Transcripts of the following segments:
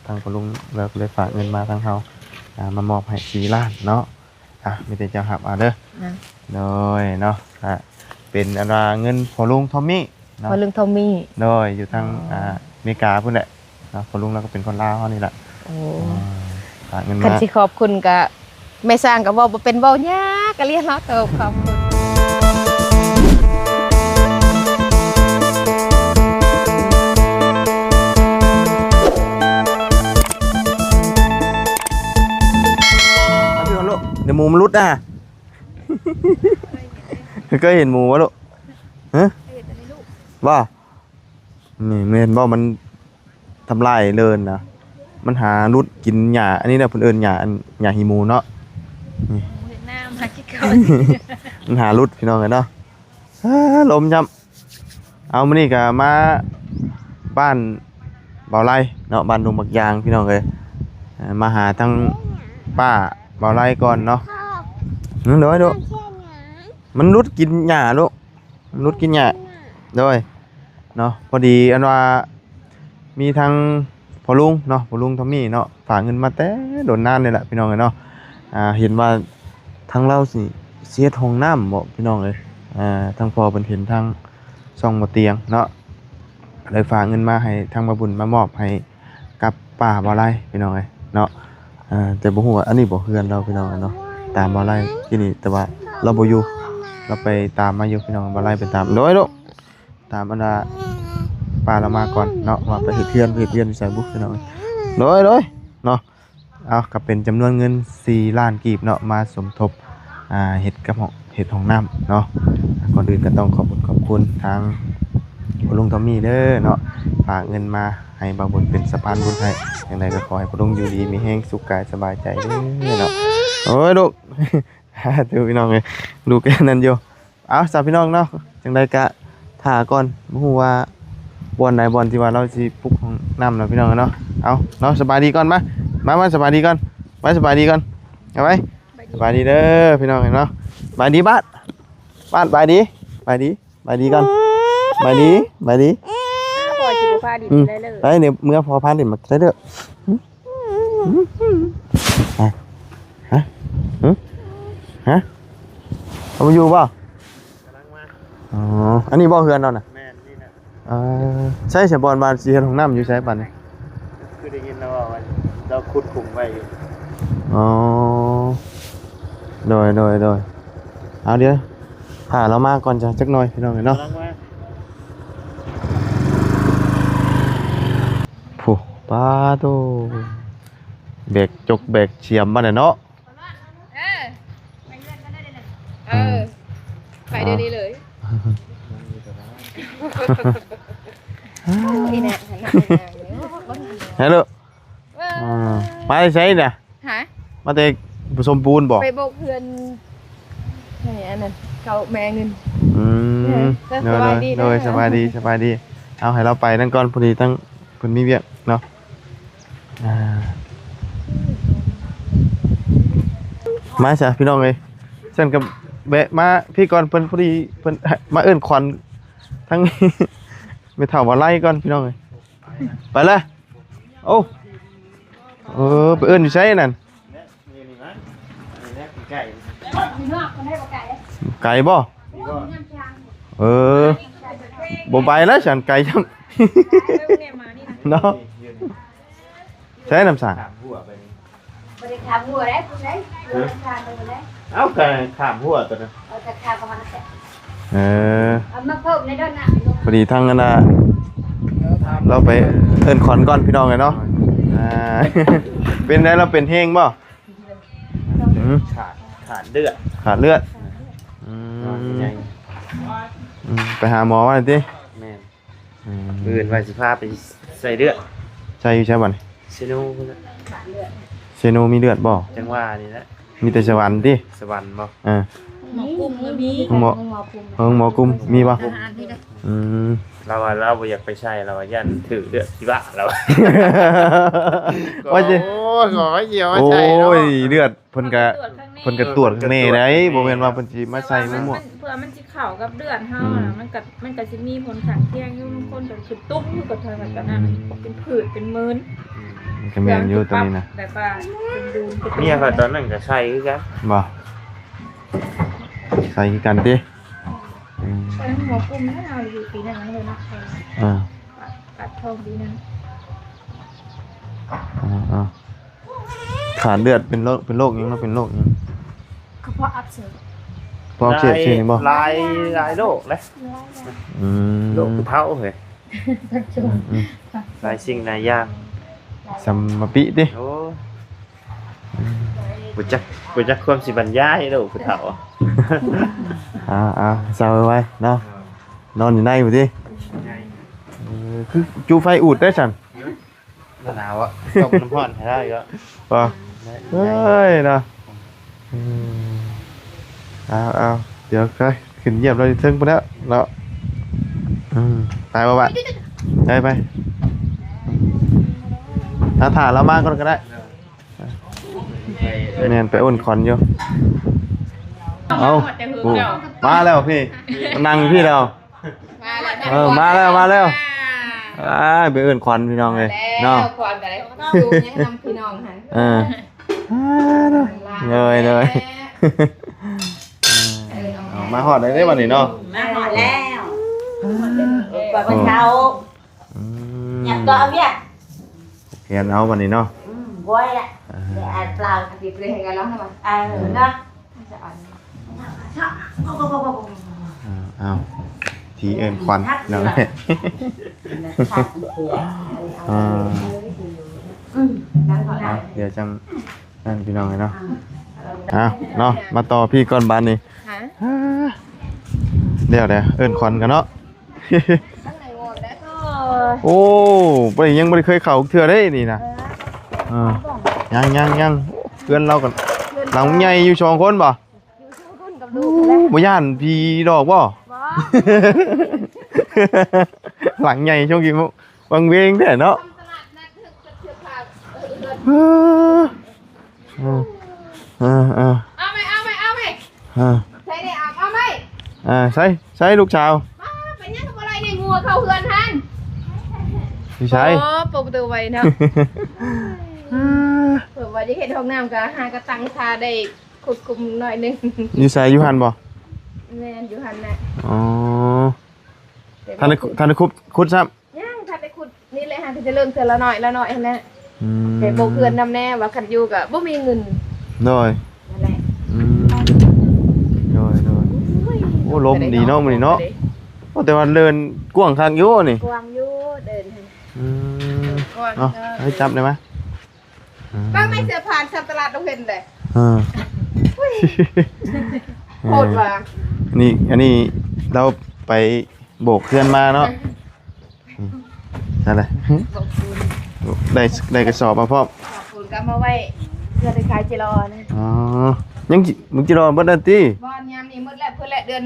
ທາງພໍ່ລຸງເລີຍ ເລີຍຝາກເງິນມາທາງເຮົາ ອ່າ ມາມອບໃຫ້ສີ່ລ້ານເນາະ. ອ່ະ ມີແຕ່ເຈົ້າຮັບເອົາເດີ. ອ່ະ ໂດຍເນາະ ກະເປັນອັນວ່າເງິນພໍ່ລຸງທອມມີ້ເນາະ ພໍ່ລຸງທອມມີ້ ໂດຍ ຢູ່ທາງ ອໍ ອ່າ ອາເມລິກາພຸ້ນແຫຼະເນາະ. ພໍ່ລຸງລາວກໍເປັນຄົນລາວເຮົານີ້ແຫຼະ. ໂອ້ ອ່າ ຝາກເງິນມາ ຄັນຊິຂອບຄຸນກະ ແມ່ຊ່າງກໍເວົ້າບໍ່ເປັນ ເວົ້າຍາກກະລຽນເນາະ. ໂຕ ຂອບຄຸນ. ເອົາ ພີ່ກ່ອນລູກ ດຽວໝູມັນຫຼຸດນະ. ເຄີຍເຫັນໝູບໍ່ລູກ? ຮະ? ບໍ່? ນີ້ແມ່ນບໍ່? ມັນທຳລາຍເລີນນະ. ມັນຫາຫຼຸດກິນຫຍ້າ ອັນນີ້ນະ ເພິ່ນເອີ້ນຫຍ້າ ອັນ ຫຍ້າຂີ້ໝູເນາະ. ນີ້ ເຮັດນ້ຳຫາກິນເຂົ້າ ມັນຫາຫຼຸດ ພີ່ນ້ອງເອີຍເນາະ. ອາ ລົມຊ້ຳ. ເອົາ ມື້ນີ້ກະມາບ້ານບ່າວໄລເນາະ ບ້ານດົງບັກຢາງ ພີ່ນ້ອງເອີຍ. ເອີ ມາຫາທາງປ້າບ່າວໄລກ່ອນເນາະ. ໂດຍ ໂດຍ ມັນຫຼຸດກິນຫຍ້າລູກ ຫຼຸດກິນຫຍ້າ ໂດຍ ເນາະ. ພໍດີອັນວ່າມີທາງພໍ່ລຸງເນາະ ພໍ່ລຸງທອມມີ້ເນາະ ຝາກເງິນມາແຕ່ດົນນານນີ້ແຫຼະ ພີ່ນ້ອງເອີຍເນາະ. ອ່າ ເຫັນວ່າທາງລາວຊິ ຊິເຮັດຫ້ອງນ້ຳບໍ ພີ່ນ້ອງເອີຍ. ອ່າ ທາງພໍ່ເພິ່ນເຫັນທາງຊ່ອງບໍ່ຕຽງເນາະ ເລີຍຝາກເງິນມາໃຫ້ທາງບ່າວບຸນມາມອບໃຫ້ ກັບປ້າບ່າວໄລ ພີ່ນ້ອງເອີຍເນາະ. ເອີ ແຕ່ບໍ່ຮູ້ວ່າອັນນີ້ບໍ່ເຮືອນລາວ ພີ່ນ້ອງເນາະ. ຕາມບ່າວໄລກີ້ນີ້ ແຕ່ວ່າລາວບໍ່ຢູ່ ລາວໄປຕາມມາຢູ່ ພີ່ນ້ອງ. ບ່າວໄລໄປຕາມ ໂດຍ ໂດຍ ຕາມອັນວ່າປ້າລາວມາກ່ອນເນາະ ວ່າໄປເຮັດເຮືອນ ໄປເຮັດເຮືອນຢູ່ໃສບຸ ພີ່ນ້ອງ. ໂດຍ ໂດຍ ເນາະ. ເອົາ ກໍເປັນຈຳນວນເງິນສີ່ລ້ານກີບເນາະ ມາສົມທົບ ອ່າ ເຮັດກັບຫ້ອງ ເຮັດຫ້ອງນ້ຳເນາະ. ກ່ອນອື່ນກໍຕ້ອງຂອບຄຸນຂອບຄຸນທາງຄຸນລຸງທອມມີ້ເດີເນາະ ຝາກເງິນມາໃຫ້ບ່າວບຸນເປັນສະພານບຸນໃຫ້. ຈັ່ງໃດກໍຂໍໃຫ້ຄຸນລຸງຢູ່ດີມີແຮງ ສຸກກາຍສະບາຍໃຈເດີເນາະ. ໂອ້ຍ ລູກ ໂທ້ ພີ່ນ້ອງເອີຍ ລູກນັ້ນຢູ່. ເອົາ ສາ ພີ່ນ້ອງເນາະ ຈັ່ງໃດກະຖ້າກ່ອນ ບໍ່ຮູ້ວ່າບ່ອນໃດບ່ອນທີ່ວ່າລາວຊິປຸກຫ້ອງນ້ຳເນາະ ພີ່ນ້ອງເນາະ. ເອົາເນາະ ສະບາຍດີກ່ອນ ມາ ມາ ມາ ສະບາຍດີກ່ອນ ໄວ້ ສະບາຍດີກ່ອນ ເອົາໄວ້ ສະບາຍດີເດີພີ່ນ້ອງເນາະ. ສະບາຍດີບາດ ບາດ ສະບາຍດີ ສະບາຍດີ ສະບາຍດີກ່ອນ ສະບາຍດີ ສະບາຍດີ. ອ້າວ ພໍ່ຊິບໍ່ພາດິນ ອືມ ໄດ້ເລີຍ ໄດ້ ເດີ ເມື່ອພໍ່ພາດິນມາ ໄດ້ເດີ. ຮະ? ຮະ? ຮະ? ເອົາຢູ່ບໍ່? ກຳລັງມາ. ອໍ ອັນນີ້ບໍ່ເຮືອນເຮົານະ? ແມ່ນ ນີ້ນະ. ເອີ ໃຊ້ສະບອນບານຊິເຮັດຫ້ອງນ້ຳຢູ່ໃສບາດນີ້? ຄືໄດ້ຍິນລາວເວົ້າວ່າລາວຂຸດຂຸມໄວ້ຢູ່. ອໍ ໂດຍ ໂດຍ ໂດຍ. ເອົາ ດຽວຖ້າລາວມາກ່ອນຈ້ະ ຈັກໜ່ອຍ ພີ່ນ້ອງເອີຍເນາະ. ກຳລັງມາ. ໂອ້ ປາໂທ້ ແບກຈົກແບກຊຽມມາແລ້ວເນາະ. ເອີ ໄປເຮືອນກັນໄດ້ເລີຍ ເອີ ເອີ ໄປດຽວນີ້ເລີຍ. ເອີ ເອີ ຮະໂຫຼ ເອີ ມາແຕ່ໃສນະ? ຮະ? ມາແຕ່ປະສົມປູນບໍ? ໄປໂບກເຮືອນ ໃຫ້ອັນນັ້ນ ເຂົາແມ່ເງິນ. ອືມ ເອີ ໂດຍ ສະບາຍດີ ໂດຍ ເດີ ສະບາຍດີ ສະບາຍດີ. ເອົາ ໃຫ້ລາວໄປນັ້ນກ່ອນ ພໍດີທາງເພິ່ນມີວຽກເນາະ. ອ່າ ມາຊະ ພີ່ນ້ອງເອີຍ ຊັ້ນກໍແວະມາພີ້ກ່ອນ. ເພິ່ນ ພໍດີເພິ່ນມາເອີ້ນຂວັນທາງ ແມ່ເຖົ້າວ່າໄລ່ກ່ອນ ພີ່ນ້ອງເອີຍ. ໄປລະ. ໂອ້ ເອີ ໄປເອີ້ນຢູ່ໃສນັ້ນ? ໄກບໍ່? ເອີ ບໍ່ໄປແລ້ວ ສັນໄກຊ້ຳເນາະ. ໃຊ້ນ້ຳສັງ ຂ້າມຮົ້ວໄປນີ້ ບໍ່ໄດ້ຂ້າມຮົ້ວໃດ ຜູ້ໃດ ເອີ ຂ້າມໄປບໍ່ໄດ້. ເອົ້າ ກໍຂ້າມຮົ້ວຕົວນັ້ນ ເອີ ກໍຂ້າມເຂົ້າມາ. ເອີ ເອົາມາເພີ່ມໃນດອນນະ. ພໍດີທາງອັນນ່າ ເອີ ລາວໄປເອີ້ນຂວັນກ່ອນ ພີ່ນ້ອງເອີຍເນາະ. ອ່າ ເປັນໃດ ລາວເປັນແຮງບໍ່? ອືມ ຂາດ ຂາດເລືອດ ຂາດເລືອດ. ອືມ ອືມ ໄປຫາໝໍມາຕິ? ແມ່ນ. ອືມ ມື້ອື່ນວ່າຊິພາໄປໃສ່ເລືອດ. ໃສ່ຢູ່ໃສບັດນີ້? ເຊໂນພຸ້ນນະ. ເຊໂນມີເລືອດບໍ່? ຈັ່ງຫວະນີ້ແຫຼະ ມີແຕ່ສະຫວັນຕິ? ສະຫວັນບໍ່? ເອີ ໂຮງໝໍກຸ້ມກໍມີ ໂຮງໝໍ ໂຮງໝໍກຸ້ມມີບໍ່? ອາຫານນີ້ນະ. ອືມ ລາວວ່າລາວບໍ່ຢາກໄປໃສ່ ລາວວ່າຢ້ານຖືກເລືອດຊີວະ ລາວວ່າ. ວ່າຊິ ໂອ້ຍ ຂໍວ່າຊິເອົາມາໃສ່ເນາະ. ໂອ້ຍ ເລືອດ ເພິ່ນກະ ເພິ່ນກະຕວດຂ້າງໃນໃດ໋ ບໍ່ແມ່ນວ່າເພິ່ນຊິມາໃສ່ໝົດ. ເພື່ອມັນຊິເຂົ້າກັບເລືອດເຮົາ ອືມ ນະ ມັນກະ ມັນກະຊິມີຜົນຂ້າງຄຽງຢູ່. ອືມ ບາງຄົນກະຂຶ້ນຕຸບ ກະເທົ່ານັ້ນກະນັ້ນ ອືມ ເປັນຜືດເປັນເມີນ. ອືມ ກໍແມ່ນຢູ່ຕົວນີ້ນະ ແບບວ່າ ເມຍຂ້ອຍຕອນນັ້ນກໍໃສ່ຄືກັນ ບໍ່ ໃສ່ຄືກັນຕິ? ອືມ ໃສ່ຫົວກຸ່ມນະ ເຮົາຢູ່ປີນັ້ນເນາະ ເອີ ຕັດ ຕັດທ້ອງປີນັ້ນ ເອີໆ ຂາດເລືອດເປັນໂລກ ເປັນໂລກຫຍັງເນາະ ເປັນໂລກຫຍັງ? ກະເພາະອັກເສບ ເພາະອັກເສບຊື່ນີ້ບໍ່? ຫຼາຍ ຫຼາຍໂລກເດ້ ອືມ ໂລກຜູ້ເຖົ້າເຮີ້ຍ ອືມໆ ຫຼາຍສິ່ງຫຼາຍຢ່າງ ສຳມະປິຕິ ໂອ້ຍ ບໍ່ຈັກ ບໍ່ຈັກຄວາມຊິບັນຍາຍໂລກຜູ້ເຖົ້າ ເອົາໆ ເຊົາໄວໆເນາະ ນອນຢູ່ໃນພຸ້ນຕິ ເອີ ຄືຈູໄຟອູດໄດ້ຊັ້ນ? ໜາວອະ ຕົ້ມນ້ຳຮ້ອນໃຫ້ລາວອີກເນາະ ບໍ່ ເອີຍເນາະ ອືມ ເອົາໆ ດຽວຄ່ອຍຂຶ້ນຢ້ຽມລາວຢູ່ເທິງພຸ້ນແຫຼ້ວເນາະ ອືມ ໄປບໍ່ວະ ໄປໄປ ຖ້າ ຖ້າລາວມາກ່ອນກໍໄດ້ ແມ່ນ ໄປໂອນຂອນຢູ່ ເອົ້າ ມາແລ້ວພີ່ ນັ່ງຢູ່ພີ້ແລ້ວ ມາແລ້ວ ເອີ ມາແລ້ວ ມາແລ້ວ ອ້າຍ ໄປເອີ້ນຂວັນພີ່ນ້ອງເອີຍເນາະ ຂວັນກໍໄດ້ຢູ່ນຳພີ່ນ້ອງຫັ້ນ ເອີ ເອີ ເອີ ເອີ ມາຮອດໄດ້ເດ້ບັດນີ້ເນາະ ມາຮອດແລ້ວ ເອີ ກ່ອນເພິ່ນເຂົ້າ ອືມ ຫຍັງກໍເອົາວຽກ ແຂນເອົາບັດນີ້ເນາະ ອືມ ໂອ້ຍ ເອີ ເອົາ ເອົາ ທີ່ເອີ້ນຂວັນເນາະ ເອີ ເອົາ ດຽວຈັ່ງນັ້ນພີ່ນ້ອງເອີຍເນາະ ເອົາເນາະ ມາຕໍ່ພີ້ກ່ອນບາດນີ້ ດຽວໆ ເອີ້ນຂວັນກັນເນາະ. ໂອ້ ບໍ່ໄດ້ ຍັງບໍ່ໄດ້ເຄີຍເຂົ້າເທື່ອເດ້ນີ້ນະ ເອີ ຍັງໆໆ ເຮືອນລາວກໍຫຼັງໃຫຍ່ຢູ່ສອງຄົນບໍ່? ຢູ່ສອງຄົນກັບລູກ ບໍ່ຢ້ານຜີຫຼອກບໍ່? ບໍ່ ຫຼັງໃຫຍ່ຊ່ວງກີ້ວັງເວງແທ້ເນາະ ເອີ ເອີ ເອີ ເອົາໄໝ ເອົາໄໝ ເອົາໄໝ ເອີ ໃສ່ເອົາ ເອົາໄໝ ເອີ ໃສ່ ໃສ່ລູກສາວ ອ້າ ເປັນຫຍັງບໍ່ໄລ່ໃນງົວເຂົ້າເຮືອນຫັ້ນ ຢູ່ໃສ ອໍ ເປີດປະຕູໄວ້ເນາະ ເອີ ເພິ່ນວ່າຈະເຮັດຫ້ອງນ້ຳ ກໍຫາກະຕັ້ງທ່າໄດ້ຂຸດຂຸມໜ້ອຍໜຶ່ງ ຢູ່ໃສ ຢູ່ຫັ້ນບໍ່? ແມ່ນ ຢູ່ຫັ້ນແຫຼະ ອໍ ແຕ່ວ່າ ທ່ານໄດ້ ທ່ານໄດ້ຂຸດ ຂຸດຊ້ຳ ຍັງທັນໄດ້ຂຸດ ນີ້ແຫຼະ ຫາກະຈະເລີ່ມເທື່ອລະໜ້ອຍລະໜ້ອຍຫັ້ນແຫຼະ ອືມ ແຕ່ໂບກເຮືອນນຳແນ່ວ່າຄັນຢູ່ກະບໍ່ມີເງິນ ໂດຍ ນັ້ນແຫຼະ ອືມ ໂດຍໆ ໂອ້ຍ ໂອ້ ລົມດີເນາະມື້ນີ້ເນາະ ໂອ້ ແຕ່ວ່າເດີ່ນກວ້າງຄັກຢູ່ນີ້ ກວ້າງຢູ່ເດີ່ນຫັ້ນ ອືມ ກວ້າງເນາະ ເອີ ໃຫ້ຈັບໄດ້ມະ ອືມ ເບິ່ງໃນເສື້ອຜ້າຊຳຕະຫຼາດດອງເຫັນເດ້ ເອີ ໂຫດວ່າ ນີ້ ອັນນີ້ລາວໄປ ໂບກເຮືອນມາເນາະ ອືມ ນັ້ນແຫຼະ ໂບກປູນ ໄດ້ ໄດ້ກະສອບມາພ້ອມ ໂບກປູນກໍເອົາມາໄວ້ເພື່ອໄດ້ຂາຍຈິລໍນະ ອໍ ຍັງ ມັນຈິລໍເບິດແລ້ວຕິ? ບໍ່ ຍາມນີ້ໝົດແລ້ວ ເພິ່ນແຫຼະ ເດືອນ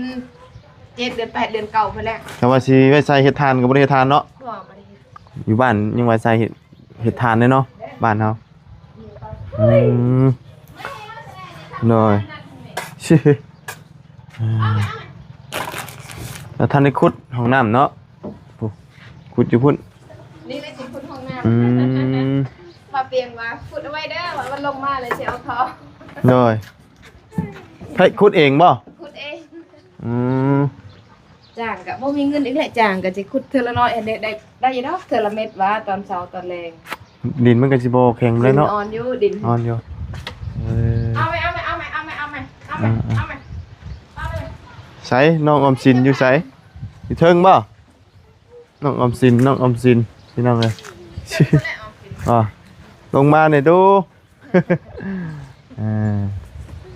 ເຈັດ ເດືອນແປດ ເດືອນເກົ້າ ເພິ່ນແຫຼະ ຖ້າວ່າຊິໄວ້ໃສ່ເຮັດຖ່ານກໍບໍ່ໄດ້ເຮັດຖ່ານເນາະ ບໍ່ ບໍ່ໄດ້ເຮັດ ຢູ່ບ້ານຍັງໄວ້ໃສ່ເຮັດ ເຮັດຖ່ານເດ້ເນາະ ບ້ານເຮົາ ອືມ ໂດຍ ແລ້ວທ່ານໄດ້ຂຸດຫ້ອງນ້ຳເນາະ ພຸ້ນ ຂຸດຢູ່ພຸ້ນ ນີ້ແຫຼະຊິຂຸດຫ້ອງນ້ຳ ອືມ ວ່າປຽງວ່າຂຸດເອົາໄວ້ເດີ ວ່າມັນລົງມາແລ້ວຊິເອົາທໍ່ ໂດຍ ໃຜຂຸດເອງບໍ່? ຂຸດເອງ ອືມ ຈ້າງກະບໍ່ມີເງິນອີກແຫຼະ ຈ້າງກະຊິຂຸດເທື່ອລະໜ້ອຍ ໄດ້ ໄດ້ ໄດ້ຢູ່ດອກ ເທື່ອລະເມັດວ່າ ຕອນເຊົ້າຕອນແລງ ດິນມັນກໍຊິບໍ່ແຂງປານໃດເນາະ ອ່ອນຢູ່ ດິນອ່ອນຢູ່ ເອີ ເອົາໄປ ເອົາໄປ ເອົາໄປ ເອົາໄປ ເອົາໄປ ເອີ ເອົາໄປ ເອົາໄປ ໃສ ນ້ອງອອມສິນຢູ່ໃສ? ຢູ່ເທິງບໍ່? ນ້ອງອອມສິນ ນ້ອງອອມສິນ ພີ່ນ້ອງເອີຍ ອໍ ລົງມາແດ່ດູ ເອີ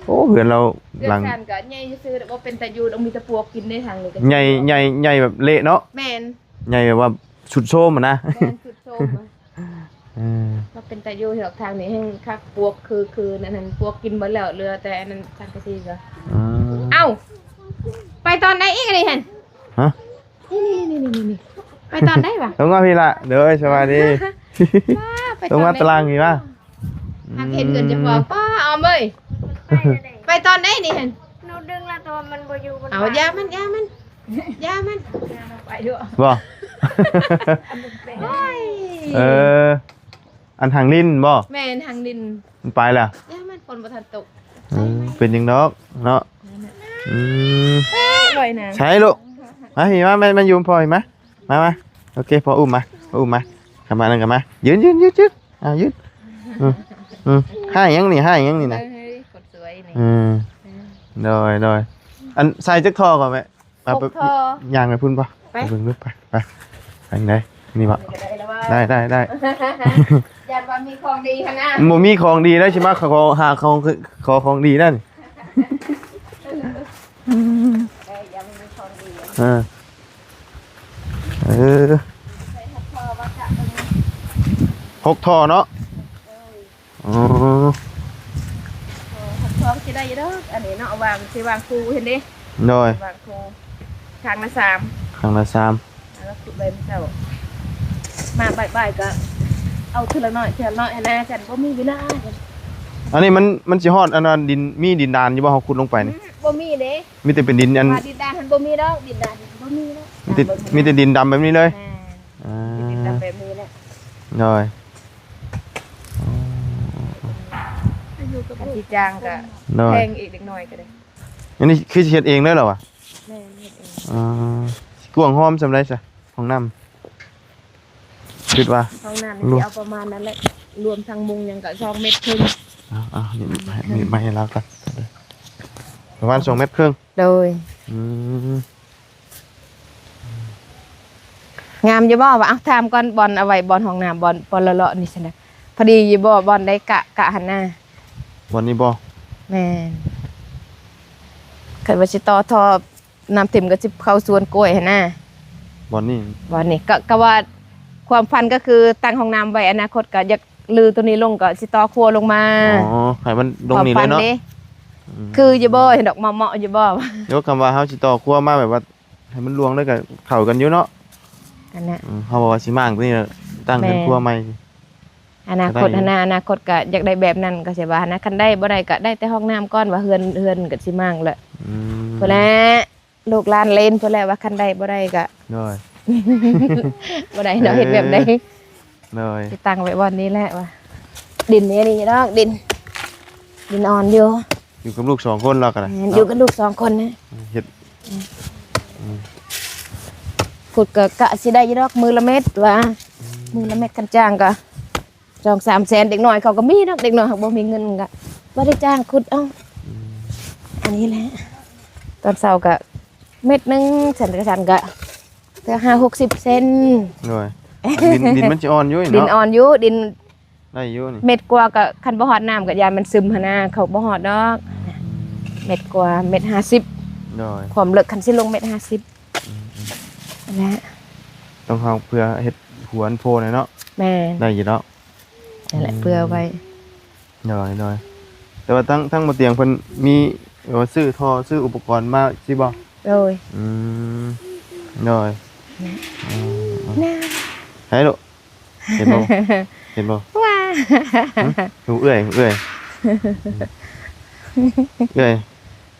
ໂອ້ ເຮືອນລາວ ເຮືອນຫຼັງ ຊານກໍໃຫຍ່ຊື່ໆ ບໍ່ເປັນຕາຢູ່ດອກ ມີແຕ່ປວກກິນໃນທາງນີ້ກໍ ໃຫຍ່ ໃຫຍ່ ໃຫຍ່ແບບເລະເນາະ ແມ່ນ ໃຫຍ່ແບບວ່າຊຸດໂຊມຫັ້ນນະ ແມ່ນ ຊຸດໂຊມ ເອີ ບໍ່ເປັນຕາຢູ່ດອກ ທາງນີ້ແຮ່ງຄັກ ປວກຄືໆ ນັ້ນຫັ້ນ ປວກກິນເບິດແລ້ວ ເຫຼືອແຕ່ອັນນັ້ນ ສັງກະສີກໍ ອືມ ເອົ້າ ໄປຕອນໃດອີກອັນນີ້ຫັ້ນ? ຮະ? ນີ້ໆໆໆ ໄປຕອນໃດວະ? ລົງມາພີ້ລະ ໂດຍ ສະບາຍດີ ລົງມາຕາລ່າງພີ້ວະ ຫາກເຫັນເຮືອນເຈົ້າຂອງ ປ້າອອມເອີຍ ໄປຕອນໃດນີ້ຫັ້ນ? ໜູດຶງລະ ແຕ່ວ່າມັນບໍ່ຢູ່ ເອົາ ຢາມັນ ຢາມັນ ຢາມັນ ໄປຢູ່ ບໍ່ ໂອ້ຍ ເອີ ອັນຫາງລິ້ນບໍ່? ແມ່ນ ຫາງລິ້ນ. ມັນໄປແລ້ວ? ຍັງ ມັນຝົນບໍ່ທັນຕົກ. ເອີ ເປັນຫຍັງດອກເນາະ. ອືມ ບໍ່ນະ ໃສລູກ? ມາພີ່ ມາ ມາ ມາຢູ່ພໍ່ພີ່ ມາ ມາ ມາ. ໂອເຄ ພໍ່ອຸ້ມມາ ພໍ່ອຸ້ມມາ. ເຂົ້າມາ ນັ້ນກໍມາ ຢືນ ຢືນ ຢືນ ຢືນ. ອ້າວ ຢືນ. ອືມ ອືມ ຮ້າຍຫຍັງນີ້ ຮ້າຍຫຍັງນີ້ນະ? ເອີ ຄົນສວຍນີ້. ເອີ ເອີ ໂດຍ ໂດຍ. ອັນໃສ່ຈັກທໍ່ກ່ອນແມ່? ເອົາໄປ ຫົກທໍ່ ຍ່າງໄປພຸ້ນບໍ່? ໄປ ໄປເບິ່ງດູ ໄປ ໄປ. ທາງໃດ? ນີ້ບໍ່? ໄດ້ ໄດ້ ໄດ້ ໄດ້. ຢ້ານວ່າມີຂອງດີຫັ້ນນະ. ບໍ່ມີຂອງດີແລ້ວ ຊິມາຂໍ ຫາຂອງ ຂໍຂອງດີນັ້ນ. ເອີ ຢ້ານມີຂອງດີ. ເອີ ເອີ ໃສ່ຫົກທໍ່ວ່າຈະເບິ່ງ ຫົກທໍ່ເນາະ. ໂດຍ. ອໍ ຫົກທໍ່ຊິໄດ້ຢູ່ດອກ ອັນນີ້ເນາະ ວາງ ຊິວາງຄູ່ຫັ້ນເດ້. ໂດຍ ວາງຄູ່ ຂ້າງລະສາມ ຂ້າງລະສາມ. ແລ້ວຂຸດໄວ້ມື້ເຊົ້າ ມາບ່າຍໆ ກໍເອົາເທື່ອລະໜ້ອຍ ເທື່ອລະໜ້ອຍຫັ້ນນະ ຊັ້ນບໍ່ມີເວລາ. ອັນນີ້ມັນ ມັນຊິຮອດອັນວ່າດິນ ມີດິນດານຢູ່ບໍ່ ເຮົາຂຸດລົງໄປນີ້? ອືມ ບໍ່ມີເດ້. ມີແຕ່ເປັນດິນອັນ ວ່າດິນດານຫັ້ນບໍ່ມີດອກ ດິນດານບໍ່ມີດອກ. ມີແຕ່ ມີແຕ່ດິນດຳແບບນີ້ເລີຍ. ແມ່ນ ອ່າ ເປັນດິນດຳແບບນີ້ແຫຼະ. ໂດຍ. ຄັນຊິຈ້າງກໍ ໂດຍ ແພງອີກເດັກນ້ອຍກໍໄດ້. ອັນນີ້ຄືຊິເຮັດເອງເລີຍເຫລອວະ? ແມ່ນ ເຮັດເອງ. ອ່າ ຊິກວ້າງຮອມສ່ຳໃດຊະ ຫ້ອງນ້ຳ? ຄິດວ່າຫ້ອງນ້ຳນີ້ຊິເອົາປະມານນັ້ນແຫຼະ ລວມທັງມຸງຫຍັງກໍສອງແມັດເຄິ່ງ. ເອົາ ເອົາ ນີ້ ນີ້ມາໃຫ້ລາວກ່ອນ ປະມານສອງແມັດເຄິ່ງ. ໂດຍ. ອືມ ງາມຢູ່ບໍ່? ວ່າ ເອົາ ຖາມກ່ອນ ບ່ອນເອົາໄວ້ ບ່ອນຫ້ອງນ້ຳ ບ່ອນ ບ່ອນເລາະໆນີ້ຊັ້ນນະ ພໍດີຢູ່ບໍ່? ບ່ອນໃດກະ ກະຫັ້ນນະ ບ່ອນນີ້ບໍ່? ແມ່ນ ຄັນວ່າຊິຕໍ່ທໍ່ນ້ຳເຕັມກໍຊິເຂົ້າສວນກ້ວຍຫັ້ນນະ ບ່ອນນີ້ ບ່ອນນີ້. ກໍ ກໍວ່າຄວາມຝັນກໍຄືຕັ້ງຫ້ອງນ້ຳໄວ້ ອະນາຄົດກໍຢາກຮື້ໂຕນີ້ລົງ ກໍຊິຕໍ່ຄົວລົງມາ. ອໍ ໃຫ້ມັນລົງນີ້ເລີຍເນາະ. ຄວາມຝັນເດ້. ອືມ ຄືຢູ່ບໍ່? ເຫັນດອກເໝາະໆຢູ່ບໍ່? ໂຍ ຄຳວ່າເຮົາຊິຕໍ່ຄົວມາແບບວ່າ ໃຫ້ມັນລວງແລ້ວກໍເຂົ້າກັນຢູ່ເນາະ ອັນນະ. ອືມ ເຮົາວ່າຊິມ້າງຕົວນີ້ ຕັ້ງເຮືອນຄົວໃໝ່. ອະນາຄົດຫັ້ນນະ ອະນາຄົດກໍຢາກໄດ້ແບບນັ້ນ ກໍຊິວ່າຫັ້ນນະ. ຄັນໄດ້ບໍ່ໄດ້ກໍໄດ້ແຕ່ຫ້ອງນ້ຳກ່ອນ ວ່າເຮືອນ ເຮືອນກໍຊິມ້າງແຫຼະ. ອືມ ພຸ້ນແຫຼະ ລູກຫຼານເລນພຸ້ນແຫຼະ ວ່າຄັນໄດ້ບໍ່ໄດ້ກໍ ໂດຍ ບໍ່ໄດ້ເນາະ. ເອີ ເຮັດແບບໃດ? ໂດຍ ຊິຕັ້ງໄວ້ບ່ອນນີ້ແຫຼະວ່າ ດິນນີ້ນີ້ດອກ ດິນ ດິນອ່ອນຢູ່. ຢູ່ກັບລູກສອງຄົນລາວກໍໄດ້. ແມ່ນ ເນາະ ຢູ່ກັບລູກສອງຄົນນະ ເຮັດ. ອືມ ອືມ ຂຸດກໍກະຊິໄດ້ຢູ່ດອກ ມື້ລະເມັດວ່າ. ອືມ ມື້ລະເມັດ ຄັນຈ້າງກໍສອງສາມແສນ. ເດັກນ້ອຍເຂົາກໍມີດອກ ເດັກນ້ອຍເຮົາບໍ່ມີເງິນກໍບໍ່ໄດ້ຈ້າງຂຸດເອົາ. ອືມ ອັນນີ້ແຫຼະ ຕອນເຊົ້າກໍເມັດໜຶ່ງ ຊັ້ນກໍຊັ້ນກໍ ເທື່ອຫ້າຫົກສິບເຊັນ. ໂດຍ ດິນ ດິນມັນຊິອ່ອນຢູ່ເນາະ. ດິນອ່ອນຢູ່ ດິນ ໄດ້ຢູ່ນີ້ ເມັດກວ່າກໍ ຄັນບໍ່ຮອດນ້ຳກໍຢ້ານມັນຊຶມຫັ້ນນະ ເຂົ້າບໍ່ຮອດດອກ. ເມັດກວ່າ ເມັດຫ້າສິບ. ໂດຍ ຄວາມເລິກ ຄັນຊິລົງເມັດຫ້າສິບ. ອືມ ນັ້ນແຫຼະ ຕ້ອງເຮົາເພື່ອເຮັດຫົວອັນໂພແຫຼະເນາະ. ແມ່ນ ໄດ້ຢູ່ເນາະ. ນັ້ນແຫຼະ ອືມ ເພື່ອໄວ້. ໂດຍ ໂດຍ ແຕ່ວ່າທາງ ທາງບໍ່ຕຽງເພິ່ນມີ ເອີ ຊື້ທໍ່ ຊື້ອຸປະກອນມາຊິບໍ່? ໂດຍ. ອືມ ໂດຍ. ອືມ ໃສລູກ? ເຫັນບໍ່? ເຫັນບໍ່? ຫຶ? ຫູເອື້ອຍ ຫູເອື້ອຍ ເອື້ອຍ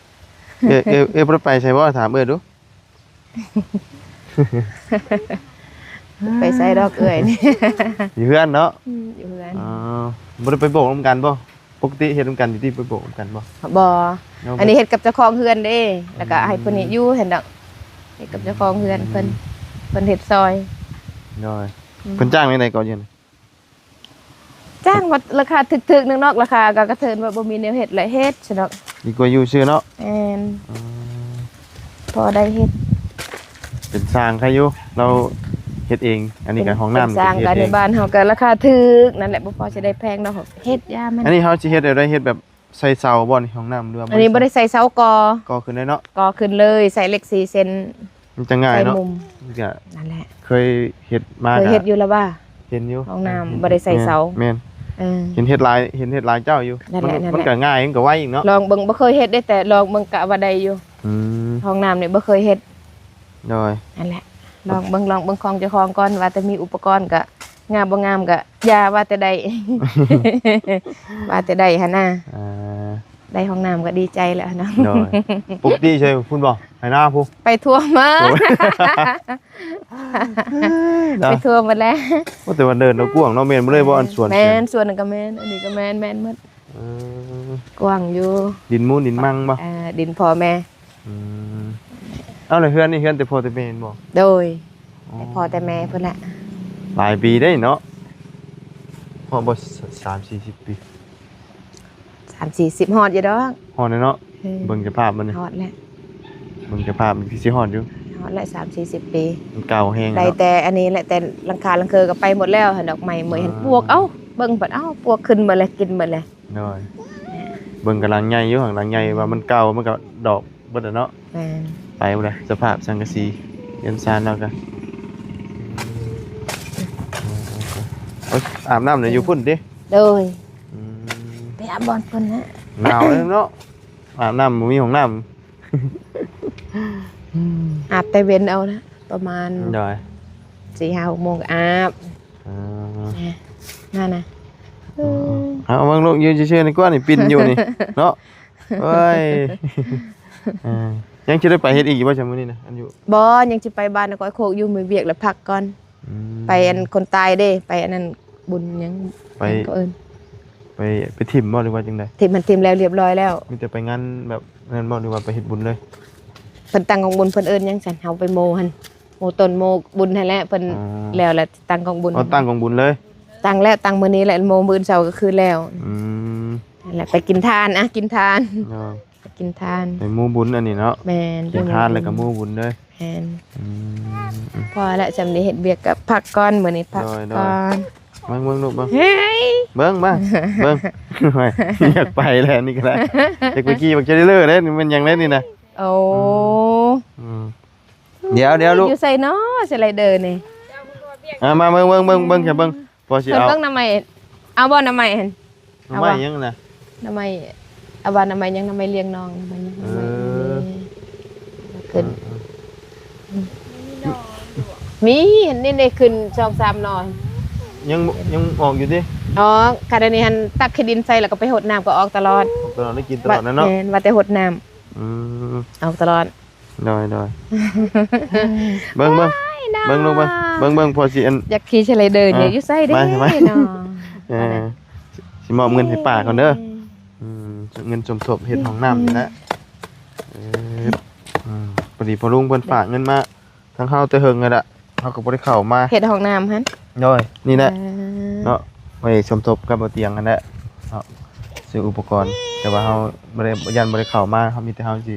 ເອື້ອຍ ເອື້ອຍ ເອື້ອຍບໍ່ໄດ້ໄປໃສບໍ່? ຖາມເອື້ອຍດູ. ໄປໃສດອກເອື້ອຍນີ້ ຢູ່ເຮືອນເນາະ. ອືມ ຢູ່ເຮືອນ. ອໍ ບໍ່ໄດ້ໄປໂບກນຳກັນບໍ່? ປົກກະຕິເຮັດນຳກັນຢູ່ຕິ ໄປໂບກນຳກັນບໍ່? ບໍ່ ເນາະ ອັນນີ້ເຮັດກັບເຈົ້າຂອງເຮືອນເດ້ ແລ້ວກໍໃຫ້ຜູ້ນີ້ຢູ່ຫັ້ນດອກ ເຮັດກັບເຈົ້າຂອງເຮືອນເພິ່ນ. ອືມ ເພິ່ນເຮັດຊ່ອຍ. ໂດຍ. ອືມ ເພິ່ນຈ້າງແນວໃດກໍຢູ່ຫັ້ນ? ຈ້າງວ່າລາຄາຖືກໆ ໜຶ່ງເນາະ ລາຄາກໍກະເທີນວ່າບໍ່ມີແນວເຮັດແຫຼະ ເຮັດຊະເນາະ ດີກວ່າຢູ່ຊື່ເນາະ. ແມ່ນ. ອືມ ພໍໄດ້ເຮັດ ເປັນຊ່າງໃຄຢູ່ ລາວເຮັດເອງ. ອັນນີ້ກໍຫ້ອງນ້ຳ ເປັນຊ່າງກໍໃນບ້ານເຮົາກໍລາຄາຖືກນັ້ນແຫຼະ ບໍ່ພໍຊິໄດ້ແພງດອກ ເຮັດຢ່າມັນ. ອັນນີ້ເຮົາຊິເຮັດແບບໃດ? ເຮັດແບບ ໃສ່ເສົາບໍ່ນີ້ ຫ້ອງນ້ຳ ຫຼືວ່າ ອັນນີ້ບໍ່ໄດ້ໃສ່ເສົາ ກໍ່ ກໍ່ຂຶ້ນໄດ້ເນາະ. ກໍ່ຂຶ້ນເລີຍ ໃສ່ເຫຼັກສີ່ເຊັນ ມັນຈະງ່າຍເນາະ. ໃສ່ມຸມ ມັນຈະ ນັ້ນແຫຼະ ເຄີຍເຮັດມາ ເຄີຍເຮັດຢູ່ລະວ່າ ເຫັນຢູ່ ຫ້ອງນ້ຳ ອືມ ບໍ່ໄດ້ໃສ່ເສົາ. ແມ່ນ ແມ່ນ. ເອີ ເຫັນເຮັດຫຼາຍ ເຫັນເຮັດຫຼາຍເຈົ້າຢູ່. ນັ້ນແຫຼະ ມັນ ນັ້ນແຫຼະ ມັນກໍງ່າຍ ມັນກໍໄວອີກເນາະ. ລອງເບິ່ງ ບໍ່ເຄີຍເຮັດເດ້ ແຕ່ລອງເບິ່ງກະວ່າໄດ້ຢູ່. ອືມ ຫ້ອງນ້ຳນີ້ບໍ່ເຄີຍເຮັດ. ໂດຍ. ນັ້ນແຫຼະ ລອງເບິ່ງ ລອງເບິ່ງຂອງເຈົ້າຂອງກ່ອນ ວ່າແຕ່ມີອຸປະກອນກະ ງາມບໍ່ງາມກໍຢ່າ ວ່າແຕ່ໄດ້ ວ່າແຕ່ໄດ້ຫັ້ນນະ. ອ່າ ໄດ້ຫ້ອງນ້ຳກໍດີໃຈແລ້ວນະ. ໂດຍ. ປົກກະຕິໃສ່ພຸ້ນບໍ່? ນາພຸ້ນ ໄປທົ່ວມາ ໂອ້ຍ ເນາະ ໄປທົ່ວໝົດແລ້ວ. ໂອ້ ແຕ່ວ່າເດີ່ນລະກວ້າງເນາະ ແມ່ນບໍ່ເລີຍບໍ່? ອັນສວນ ແມ່ນ ສວນນັ້ນກໍແມ່ນ ອັນນີ້ກໍແມ່ນ ແມ່ນໝົດ. ເອີ ກວ້າງຢູ່. ດິນມູນດິນມັງບໍ່? ເອີ ດິນພໍ່ແມ່. ອືມ ເອົາ ແລ້ວເຮືອນນີ້ເຮືອນແຕ່ພໍ່ແຕ່ແມ່ແມ່ນບໍ່? ໂດຍ ອໍ ແຕ່ພໍ່ແຕ່ແມ່ພຸ້ນແຫຼະ. ຫຼາຍປີເດ້ເນາະ ຮອດບໍ່ ສາມສີ່ສິບປີ? ສາມສີ່ສິບ ຮອດຢູ່ດອກ. ຮອດແລ້ວເນາະ. ເອີ ເບິ່ງສະພາບມັນນີ້ ຮອດແລ້ວ ເບິ່ງສະພາບມັນຄືຊິຮອດຢູ່ ຮອດແລ້ວ ສາມສີ່ສິບປີ. ມັນເກົ່າແຮງ ໄດ້ແຕ່ອັນນີ້ແຫຼະ ແຕ່ຫຼັງຄາຫຼັງເຄີກໍໄປໝົດແລ້ວ ດອກໄມ້ເໝີຍຫັ້ນ ອ່າ ປວກ ເອົ້າ ເບິ່ງບັດ ເອົ້າ ປວກຂຶ້ນໝົດແລ້ວ ກິນໝົດແລ້ວ. ໂດຍ ເບິ່ງກຳລັງໃຫຍ່ຢູ່ ຫາງຫຼັງໃຫຍ່ ອືມ ວ່າມັນເກົ່າ ມັນກໍດອກເບິດແລ້ວເນາະ. ແມ່ນ ໄປພຸ້ນນະ ສະພາບສັງກະສີ ເຮືອນຊານເຮົາກໍ ເອີ ອາບນ້ຳຢູ່ພຸ້ນຕິ? ໂດຍ ອືມ ໄປອາບບ່ອນພຸ້ນນະ ໜາວເດ້ເນາະ ອາບນ້ຳບໍ່ມີຫ້ອງນ້ຳ ອືມ ອາບແຕ່ເວັນເອົານະ ປະມານ ໂດຍ ສີ່ຫ້າຫົກໂມງກໍອາບ. ອ່າ ແນ່ ນັ້ນນະ ເອີ ເອົາເບິ່ງລູກ ຢືນຊື່ໆ ນີ້ກວ່ານີ້ ປິ່ນຢູ່ນີ້ເນາະ. ໂອ້ຍ ເອີ ຍັງຊິໄດ້ໄປເຮັດອີກຢູ່ບໍ່ຊະມື້ນີ້ນະ? ອັນຢູ່ ບໍ່ ຍັງຊິໄປບ້ານນະ ກ້ອຍໂຄກຢູ່ ມີວຽກແລ້ວພັກກ່ອນ. ອືມ ໄປອັນຄົນຕາຍເດ້ ໄປອັນນັ້ນ ບຸນຫຍັງ ໄປ ຫຍັງເຂົາເອີ້ນ ໄປ ໄປຖິ້ມບໍ່ ຫຼືວ່າຈັ່ງໃດ? ຖິ້ມຫັ້ນຖິ້ມແລ້ວ ລຽບຮ້ອຍແລ້ວ. ມີແຕ່ໄປງານແບບນັ້ນບໍ່ ຫຼືວ່າໄປເຮັດບຸນເລີຍ? ເພິ່ນຕັ້ງກອງບຸນ ເພິ່ນເອີ້ນຫຍັງຊັ້ນ ເຮົາໄປໂມຫັ້ນ ໂມຕົ້ນໂມບຸນຫັ້ນແຫຼະ ເພິ່ນ ອໍ ແລ້ວລະຕັ້ງກອງບຸນ. ອໍ ຕັ້ງກອງບຸນເລີຍ? ຕັ້ງແລ້ວ ຕັ້ງມື້ນີ້ແຫຼະ ໂມມື້ເຊົ້າກໍຄືແລ້ວ. ອືມ ນັ້ນແຫຼະ ໄປກິນທານ ອ່ະ ກິນທານ ໂດຍ ໄປກິນທານ ໄປໂມບຸນອັນນີ້ເນາະ. ແມ່ນ ກິນທານແລ້ວກໍໂມບຸນເລີຍ. ແມ່ນ ອືມ ພໍແລ້ວ ຈຳໄດ້ເຮັດວຽກກໍພັກກ່ອນ ມື້ນີ້ພັກ ໂດຍ ໂດຍ ກ່ອນ. ເບິ່ງ ເບິ່ງລູກ ເບິ່ງ ເຮີ້ຍ ເບິ່ງມາ ເບິ່ງ ໂອ້ຍ ຢາກໄປແລ້ວນີ້ກໍໄດ້ ຢາກໄປຂີ່ບັກເຈເລເລີເດ້ ນີ້ແມ່ນຫຍັງເດ້ນີ້ນະ? ໂອ້ ອືມ ອືມ ດຽວ ດຽວລູກ ຢູ່ໃສນໍ ສະໄລເດີນີ້? ອ່າ ມາເບິ່ງ ເບິ່ງ ເບິ່ງ ເບິ່ງ ເບິ່ງ ພໍຊິເອົາ ເບິ່ງໜໍ່ໄມ້ ເອົາບໍ່ໜໍ່ໄມ້ຫັ້ນ? ໜໍ່ໄມ້ຫຍັງນະ? ໜໍ່ໄມ້ ເອົາວ່າໜໍ່ໄມ້ຫຍັງ ໜໍ່ໄມ້ລຽງນ້ອງ ໜໍ່ໄມ້ຫຍັງ ເອີ ໜໍ່ໄມ້ ຂຶ້ນ ເອີ ເອີ ມີ ນີ້ ນີ້ຂຶ້ນສອງສາມໜໍ່ ຍັງ ຍັງອອກຢູ່ຕິ? ອໍ ຄັນອັນນີ້ຫັ້ນ ຕັກຂີ້ດິນໃສ່ ແລ້ວກໍໄປຫົດນ້ຳ ກໍອອກຕະຫຼອດ ອອກຕະຫຼອດ ໄດ້ກິນຕະຫຼອດນັ້ນເນາະ. ແມ່ນ ວ່າແຕ່ຫົດນ້ຳ ອືມ ອອກຕະຫຼອດ. ໂດຍ ໂດຍ ເບິ່ງ ເບິ່ງ ເບິ່ງລູກ ເບິ່ງ ເບິ່ງ ເບິ່ງ ພໍຊິອັນ ຢາກຂີ່ສະໄລເດີ ເອີ ຢູ່ໃສເດ້ ມາ ມາ ເນາະ ເອີ ຊິມອບເງິນໃຫ້ປ້າກ່ອນເດີ ອືມ ເງິນສົມທົບເຮັດຫ້ອງນ້ຳນີ້ແຫຼະ ເອີ ອືມ ພໍດີພໍ່ລຸງເພິ່ນຝາກເງິນມາທາງເຮົາແຕ່ເຫິງແລ້ວລະ ເຮົາກໍບໍ່ໄດ້ເຂົ້າມາ ເຮັດຫ້ອງນ້ຳຫັ້ນ ໂດຍ ນີ້ແຫຼະ ເອີ ເນາະ ໄວ້ສົມທົບກັບບໍ່ຕຽງຫັ້ນແຫຼະເນາະ ຊື້ອຸປະກອນ ແຕ່ວ່າເຮົາບໍ່ໄດ້ ຢ້ານບໍ່ໄດ້ເຂົ້າມາ ເຮົາມີແຕ່ເຮົາຊິ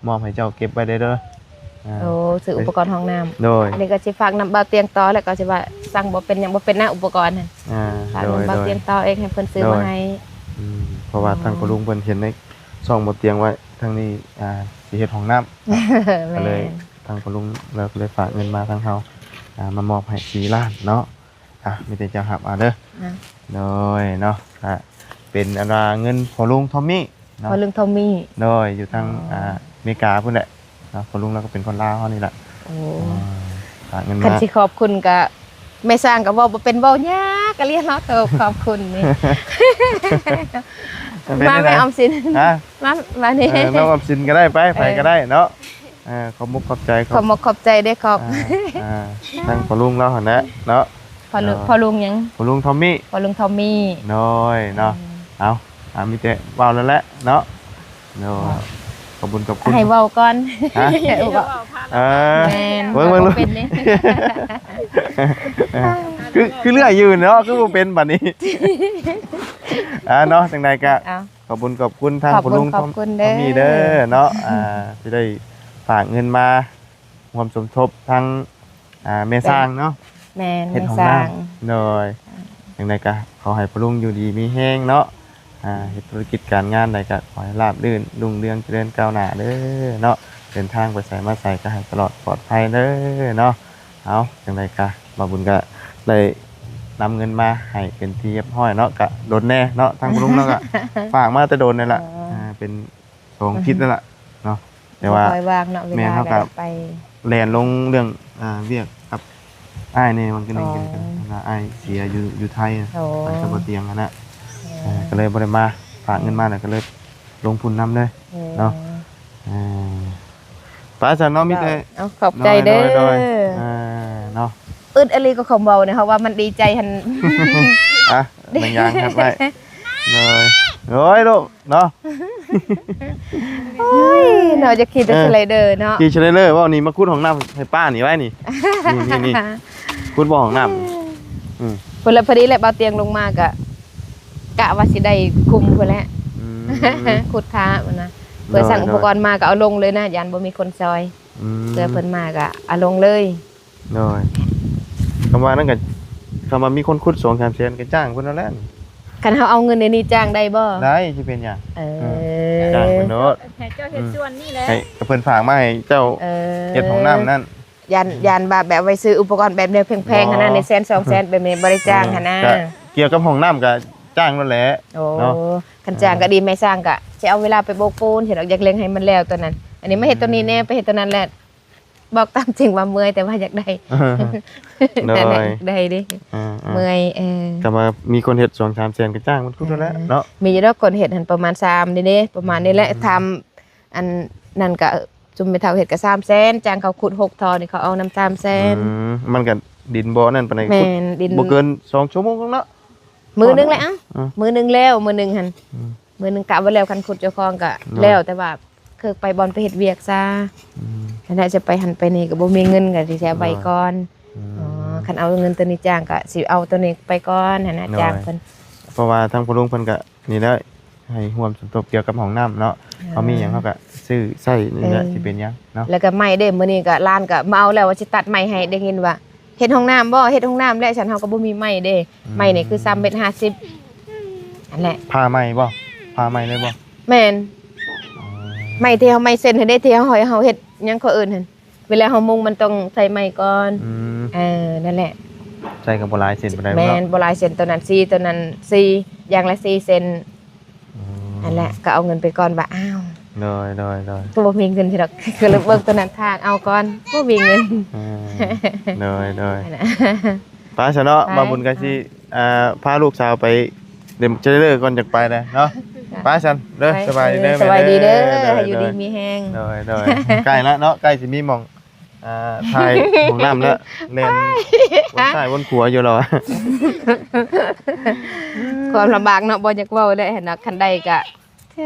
ມອບໃຫ້ເຈົ້າເກັບໄວ້ໄດ້ເດີ ອ່າ ໂອ້ ຊື້ອຸປະກອນຫ້ອງນ້ຳ ໂດຍ ອັນນີ້ກໍຊິຝາກນຳບ່າວຕຽງຕໍ່ ແລ້ວກໍຊິວ່າສັ່ງບໍ່ເປັນຫຍັງ ບໍ່ເປັນນະ ອຸປະກອນຫັ້ນ ອ່າ ຝາກນຳ ໂດຍ ບ່າວຕຽງຕໍ່ເອງ ໃຫ້ເພິ່ນຊື້ ໂດຍ ມາໃຫ້ ອືມ ເພາະວ່າ ອໍ ທາງພໍ່ລຸງເພິ່ນເຫັນໃນຊ່ອງບ່າວຕຽງໄວ້ ທາງນີ້ ອ່າ ຊິເຮັດຫ້ອງນ້ຳ ແມ່ນ ກໍເລີຍ ທາງພໍ່ລຸງລາວກໍເລີຍຝາກເງິນມາທາງເຮົາ ອ່າ ມາມອບໃຫ້ສີ່ລ້ານເນາະ. ອ່ະ ມີແຕ່ເຈົ້າຮັບເອົາເດີ ອ່ະ ໂດຍເນາະ ກະເປັນອັນວ່າເງິນພໍ່ລຸງທອມມີ້ເນາະ ພໍ່ລຸງທອມມີ້ ໂດຍ ຢູ່ທາງ ອໍ ອ່າ ອາເມລິກາພຸ້ນແຫຼະເນາະ ພໍ່ລຸງລາວກໍເປັນຄົນລາວເຮົານີ້ແຫຼະ ໂອ້ ອ່າ ຝາກເງິນມາ ຄັນຊິຂອບຄຸນກະແມ່ຊ່າງກໍເວົ້າບໍ່ເປັນ ເວົ້າຍາກກະລຽນເນາະ ໂຕຂອບຄຸນນີ້ ມາແມ່ອອມສິນ ຮະ ມາ ມານີ້ ເອີ ນ້ອງອອມສິນກໍໄດ້ ໄປ ໃຜກໍໄດ້ເນາະ ເອີ ຂອບມຸກຂອບໃຈ ຂອບມຸກຂອບໃຈເດ້ ຂອບ ອ່າ ອ່າ ທາງພໍ່ລຸງລາວຫັ້ນແຫຼະເນາະ ພໍ່ລຸງ ເອີ ພໍ່ລຸງຫຍັງ ພໍ່ລຸງທອມມີ້ ພໍ່ລຸງທອມມີ້ ໂດຍເນາະ ອືມ ເອົາ ອ່າ ມີແຕ່ເວົ້າແລ້ວແຫຼະເນາະ ໂດຍ ຂອບຄຸນ ຂອບຄຸນ ໃຫ້ເວົ້າກ່ອນ ຮະ ໃຫ້ເວົ້າ ເອີ ແມ່ນ ເບິ່ງ ເບິ່ງ ເປັນນີ້ ຄື ຄືເລື່ອຍຢູ່ເນາະ ຄືບໍ່ເປັນບັດນີ້ ອ່າ ເນາະ ຈັ່ງໃດກະ ເອົາ ຂອບຄຸນຂອບຄຸນທາງ ຂອບຄຸນ ພໍ່ລຸງ ຂອບຄຸນເດີ ທອມມີ້ເດີເນາະ ອ່າ ທີ່ໄດ້ຝາກເງິນມາຮ່ວມສົມທົບທາງ ອ່າ ແມ່ຊ່າງເນາະ ແມ່ນ ເຮັດຫ້ອງນ້ຳ ແມ່ຊ່າງ ໂດຍ ຈັ່ງໃດກະຂໍໃຫ້ພໍ່ລຸງຢູ່ດີມີແຮງເນາະ ອ່າ ເຮັດທຸລະກິດການງານໃດກະຂໍໃຫ້ລາບລື່ນ ຮຸ່ງເຮືອງ ຈະເລີນກ້າວໜ້າເດີເນາະ ເດີນທາງໄປໃສມາໃສກະໃຫ້ຕະຫຼອດປອດໄພເດີເນາະ. ເອົາ ຈັ່ງໃດກະບ່າວບຸນກະໄດ້ນຳເງິນມາໃຫ້ເປັນທີ່ຮຽບຮ້ອຍເນາະ ກະດົນແດ່ເນາະ ທາງລຸງເນາະ ກະຝາກມາແຕ່ດົນແລ້ວລະ ເອີ ອ່າ ເປັນສອງທິດແລ້ວລະເນາະ ແຕ່ວ່າບໍ່ຄ່ອຍວ່າງເນາະ ເວລາ ແມ່ນ ເຮົາກະໄປແລ່ນລົງເລື່ອງ ອ່າ ວຽກກັບອ້າຍແດ່ ບາງທີ ອໍ ອ້າຍເສຍຢູ່ ຢູ່ໄທ ໂອ້ ໄປກັບບໍ່ຕຽງຫັ້ນນະ ເອີ ອ່າ ກະເລີຍບໍ່ໄດ້ມາ ຝາກເງິນມາແລ້ວກະເລີຍລົງທຶນນຳເລີຍ ເອີ ເນາະ ອ່າ ໄປຊັ້ນເນາະ ມີແຕ່ ເອົາ ຂອບໃຈເດີ ໂດຍ ໂດຍ ໂດຍ ອ່າ ເນາະ ອຶດອີ່ຫຼີກໍຄວາມເວົ້ານີ້ ເຮົາວ່າມັນດີໃຈຫັ້ນ ອ່ະ ໜັງຍາງຮັດໄວ້ ໂດຍ ໂດຍລູກເນາະ ໂອ້ຍ ເນາະ ຢາກຂີ່ແຕ່ ເອີ ສະໄລເດີເນາະ ຂີ່ສະໄລເດີ ເວົ້ານີ້ມາຂຸດຫ້ອງນ້ຳໃຫ້ປ້ານີ້ໄວ້ນີ້ ນີ້ໆໆ ຂຸດບໍ່ຫ້ອງນ້ຳ ອືມ ພຸ້ນລະ ພໍດີແຫຼະ ບ່າວຕຽງລົງມາກະ ກະວ່າຊິໄດ້ຄຸມພຸ້ນແຫຼະ ອືມ ຂຸດຄາພຸ້ນນະ ເພື່ອສັ່ງອຸປະກອນມາກໍເອົາລົງເລີຍນະ ຢ້ານບໍ່ມີຄົນຊ່ອຍ ອືມ ເພື່ອເພິ່ນມາກໍເອົາລົງເລີຍ ໂດຍ ຄຳວ່ານັ້ນກໍ ຄຳວ່າມີຄົນຂຸດສອງສາມແສນກໍຈ້າງເພິ່ນເອົາແຫຼະ ຄັນເຮົາເອົາເງິນໃນນີ້ຈ້າງໄດ້ບໍ່? ໄດ້ ຊິເປັນຫຍັງ ເອີ ເອີ ຈ້າງເພິ່ນໂລດ ໃຫ້ເຈົ້າເຮັດ ອືມ ສ່ວນນີ້ແຫຼະ ໃຫ້ ກໍເພິ່ນຝາກມາໃຫ້ເຈົ້າ ເອີ ເຮັດຫ້ອງນ້ຳນັ້ນ ຢ້ານ ຢ້ານວ່າແບບໄວ້ຊື້ອຸປະກອນແບບແນວແພງໆຫັ້ນນະ ໃນແສນສອງແສນ ແບບນີ້ບໍ່ໄດ້ຈ້າງຫັ້ນນະ ເອີ ກໍກ່ຽວກັບຫ້ອງນ້ຳກໍຈ້າງນັ້ນແຫຼະ ໂອ້ ເນາະ ຄັນຈ້າງກໍດີ ແມ່ຊ່າງກໍຊິເອົາເວລາໄປໂບກປູນ ຊິດອກຢາກເລັ່ງໃຫ້ມັນແລ້ວຕົວນັ້ນ ອັນນີ້ມາເຮັດຕົວນີ້ແດ່ ໄປເຮັດຕົວນັ້ນແຫຼະ ບອກຕາມຈິງວ່າເມື່ອຍ ແຕ່ວ່າຢາກໄດ້ ໂດຍ ໄດ້ເດ້ ອ່າໆ ເມື່ອຍ ເອີ ກໍວ່າມີຄົນເຮັດສອງສາມແສນກໍຈ້າງມັນ ເອີ ພຸ້ນແຫຼະເນາະ ມີຢູ່ດອກຄົນເຮັດຫັ້ນ ປະມານສາມນີ້ເດ້ ປະມານນີ້ແຫຼະ ອືມ ທຳ ອັນນັ້ນກະ ຊຸມແມ່ເຖົ້າເຮັດກະສາມແສນ ຈ້າງເຂົາຂຸດຫົກທໍ່ນີ້ ເຂົາເອົານຳສາມແສນ ອືມ ມັນກະດິນບໍ່ນັ້ນປານໃດ ແມ່ນ ຂຸດ ດິນ ບໍ່ເກີນສອງຊົ່ວໂມງເນາະ ມື້ໜຶ່ງແຫຼະ ອືມ ມື້ໜຶ່ງແລ້ວ ມື້ໜຶ່ງຫັ້ນ ອືມ ມື້ໜຶ່ງກະວ່າແລ້ວ ຄັນຂຸດເຈົ້າຂອງກະ ໂດຍ ແລ້ວ ແຕ່ວ່າຄືໄປບ່ອນໄປເຮັດວຽກຊະ ອືມ ຄັນໄດ້ຈະໄປຫັ້ນໄປນີ້ກະບໍ່ມີເງິນ ກະຊິເສຍໄປກ່ອນ ໂດຍ ອືມ ອໍ ຄັນເອົາເງິນໂຕນີ້ຈ້າງກະຊິເອົາໂຕນີ້ໄປກ່ອນຫັ້ນນະ ໂດຍ ຈ້າງເພິ່ນ ເພາະວ່າທາງພໍ່ລຸງເພິ່ນກະ ນີ້ແຫຼະ ໃຫ້ຮ່ວມສົມທົບກ່ຽວກັບຫ້ອງນ້ຳເນາະ ເອີ ເຮົາມີຫຍັງເຮົາກະຊື້ໃຊ້ນີ້ແຫຼະ ເອີ ຊິເປັນຫຍັງເນາະ ແລ້ວກະໄມ້ເດ້ ມື້ນີ້ກະຫຼານກະມາເອົາແລ້ວ ວ່າຊິຕັດໄມ້ໃຫ້ ໄດ້ຍິນວ່າເຮັດຫ້ອງນ້ຳບໍ່ ເຮັດຫ້ອງນ້ຳແລ້ວ ຊັ້ນເຮົາກະບໍ່ມີໄມ້ເດ້ ອືມ ໄມ້ນີ້ຄືສາມແມັດຫ້າສິບ ອັນແຫຼະ ຜ່າໄມ້ບໍ່ ຜ່າໄມ້ເລີຍບໍ່ ແມ່ນ ອໍ ໄມ້ທີ່ເຮົາ ໄມ້ເສັ້ນຫັ້ນເດ້ ທີ່ເຮົາ ເຮົາເຮັດຫຍັງເຂົາເອີ້ນຫັ້ນ ເວລາເຮົາມຸງມັນຕ້ອງໃສ່ໄມ້ກ່ອນ ອືມ ເອີ ນັ້ນແຫຼະ ໃສ່ກໍບໍ່ຫຼາຍເສັ້ນປານໃດ ແມ່ນ ເນາະ ບໍ່ຫຼາຍເສັ້ນ ໂຕນັ້ນສີ່ ໂຕນັ້ນສີ່ ຢ່າງລະສີ່ເສັ້ນ ອືມ ນັ້ນແຫຼະ ກໍເອົາເງິນໄປກ່ອນວ່າ ອ້າວ ໂດຍ ໂດຍ ໂດຍ ກໍບໍ່ມີເງິນຊິດອກ ກໍເລີຍເບິ່ງໂຕນັ້ນທາງເອົາກ່ອນ ບໍ່ມີເງິນ ເອີ ໂດຍ ໂດຍ ນັ້ນແຫຼະ ໄປຊະເນາະ ໄປ ບ່າວບຸນກໍຊິ ອ່າ ພາລູກສາວໄປເລ່ນເຈເລີກ່ອນ ຈັ່ງໄປແຫຼະເນາະ ໄປ ໄປຊັ້ນເດີ ໄປ ສະບາຍດີເດີ ເອີ ສະບາຍດີເດີ ແມ່ເດີ ໂດຍ ໃຫ້ຢູ່ດີມີແຮງ ໂດຍ ໂດຍ ໃກ້ລະເນາະ ໃກ້ຊິມີໝ່ອງ ອ່າ ຖ່າຍຫ້ອງນ້ຳລະ ແລ່ນວົນຊ້າຍວົນຂວາຢູ່ລະ ຄວາມລຳບາກເນາະ ບໍ່ຢາກເວົ້າແຫຼະ ຫັ້ນນະ ຄັນໄດ້ກະ ໂດ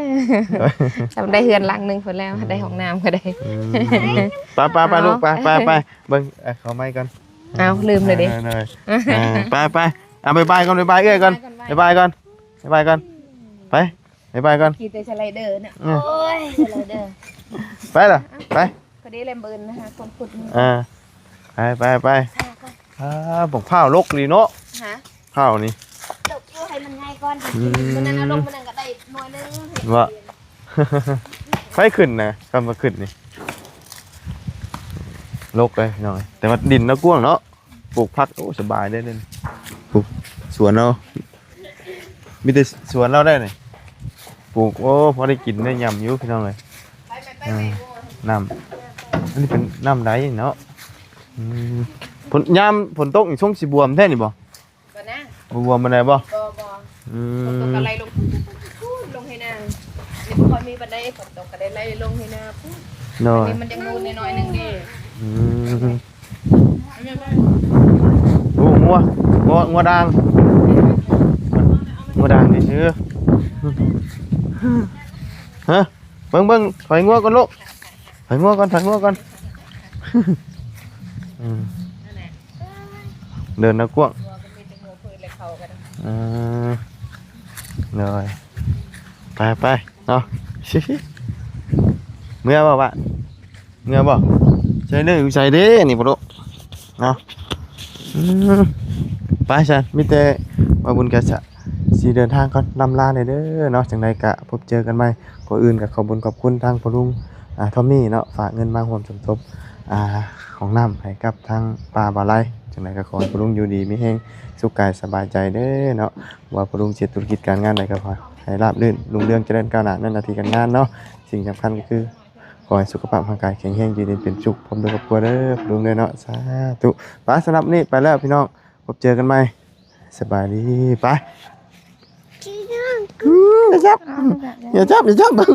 ຍ ຊ່ຳໄດ້ເຮືອນຫຼັງໜຶ່ງພຸ້ນແລ້ວ ອືມ ໄດ້ຫ້ອງນ້ຳກໍໄດ້ ອືມ ໄປໆໆ ລູກ ໄປ ໄປ ໄປ ເບິ່ງ ເອົາ ເຂົ້າໄມ້ກ່ອນ ເອົາ ລືມເລີຍເດ້ ໂດຍ ເອີ ໄປໆ ເອົາ ບາຍບາຍກ່ອນ ບາຍບາຍເອື້ອຍກ່ອນ ບາຍບາຍກ່ອນ ບາຍບາຍກ່ອນ ໄປ ບາຍບາຍກ່ອນ ຂີ່ແຕ່ສະໄລເດີນະ ອືມ ໂອ້ຍ ສະໄລເດີ ໄປລະ ໄປ ກໍໄດ້ແລ່ນບືນນະຄະ ຄົນຂຸດນີ້ ອ່າ ໄປ ໄປ ໄປ ອ່າ ບັກພ້າວລົກອີ່ຫຼີເນາະ ຮະ ພ້າວນີ້ ຕົກຢູ່ໃຫ້ມັນໃຫຍ່ກ່ອນ ອືມ ມື້ນັ້ນເອົາລົງມື້ນັ້ນກໍໄດ້ໜ່ວຍໜຶ່ງ ວ່າ ໃຜຂຶ້ນນະ ຄຳວ່າຂຶ້ນນີ້ ລົກເລີຍພີ່ນ້ອງ ແຕ່ວ່າດິນລາວກວ້າງເນາະ ປູກຜັກ ໂອ້ ສະບາຍເດ້ ປູກສວນເນາະ ມີແຕ່ສວນລາວໄດ້ນີ້ ປູກ ໂອ້ ພໍໄດ້ກິນໄດ້ຫຍ້ຳຢູ່ພີ່ນ້ອງເອີຍ ອ່າ ນ້ຳ ອັນນີ້ເປັນນ້ຳໃດເນາະ ອືມ ຝົນ ຍາມຝົນຕົກນີ້ຊົງຊິບວມແທ້ນີ້ບໍ່? ບໍ່ນະ ບໍ່ບວມປານໃດບໍ່? ບໍ່ ບໍ່ ອືມ ຝົນຕົກກໍໄຫຼລົງ ລງໃຫ້ນາ ນີ້ບໍ່ຄ່ອຍມີປານໃດ ຝົນຕົກກໍໄດ້ໄຫຼລົງໃຫ້ນາ ໂດຍ ອັນນີ້ມັນຍັງນູນໜ້ອຍໆໜຶ່ງເດ້ ອືມ ໂອ້ ງົວ ງົວ ງົວດ່າງ ງົວດ່າງນີ້ຊື່ ຮະ ເບິ່ງ ເບິ່ງ ຖອຍງົວກ່ອນລູກ ຖອຍງົວກ່ອນ ຖອຍງົວກ່ອນ ອືມ ເດີນນະກວາງ ອືມ ໂດຍ ໄປ ໄປ ເນາະ ເມືອບໍ່ວະ ເມືອບໍ່ ໃສ່ເດີ ຢູ່ໃສເດ້ ນີ້ບໍ່ໂລະ ເນາະ ອືມ ໄປຊັ້ນ ມີແຕ່ວ່າບຸນກະຊະ ຊິເດີນທາງກ່ອນ ລ່ຳລາແດ່ເດີເນາະ ຈັ່ງໃດກະພົບເຈີກັນໃໝ່ ກ່ອນອື່ນກະຂອບບຸນຂອບຄຸນທາງພໍ່ລຸງ ອ່າ ທອມມີເນາະ ຝາກເງິນມາຮ່ວມສົມທົບ ອ່າ ຫ້ອງນ້ຳໃຫ້ກັບທາງປ້າບ່າວໄລ ຈັ່ງໃດກະຂໍໃຫ້ພໍ່ລຸງຢູ່ດີມີແຮງ ສຸກກາຍສະບາຍໃຈເດີເນາະ ບໍ່ວ່າພໍ່ລຸງຊິເຮັດທຸລະກິດການງານໃດກະຂໍໃຫ້ລາບລື່ນ ຮຸ່ງເຮືອງ ຈະເລີນກ້າວໜ້າໃນໜ້າທີ່ການງານເນາະ ສິ່ງສຳຄັນກະຄື ຂໍໃຫ້ສຸຂະພາບຮ່າງກາຍແຂງແຮງ ຢູ່ເຢັນເປັນສຸກ ພ້ອມດ້ວຍຄອບຄົວເດີ ລຸງເດີເນາະ ສາທຸ ໄປ ສຳລັບມື້ນີ້ໄປແລ້ວພີ່ນ້ອງ ພົບເຈີກັນໃໝ່ ສະບາຍດີ ໄປ ອືມ ຢ່າຈັບ ຢ່າຈັບ ຢ່າຈັບ ເບິ່ງ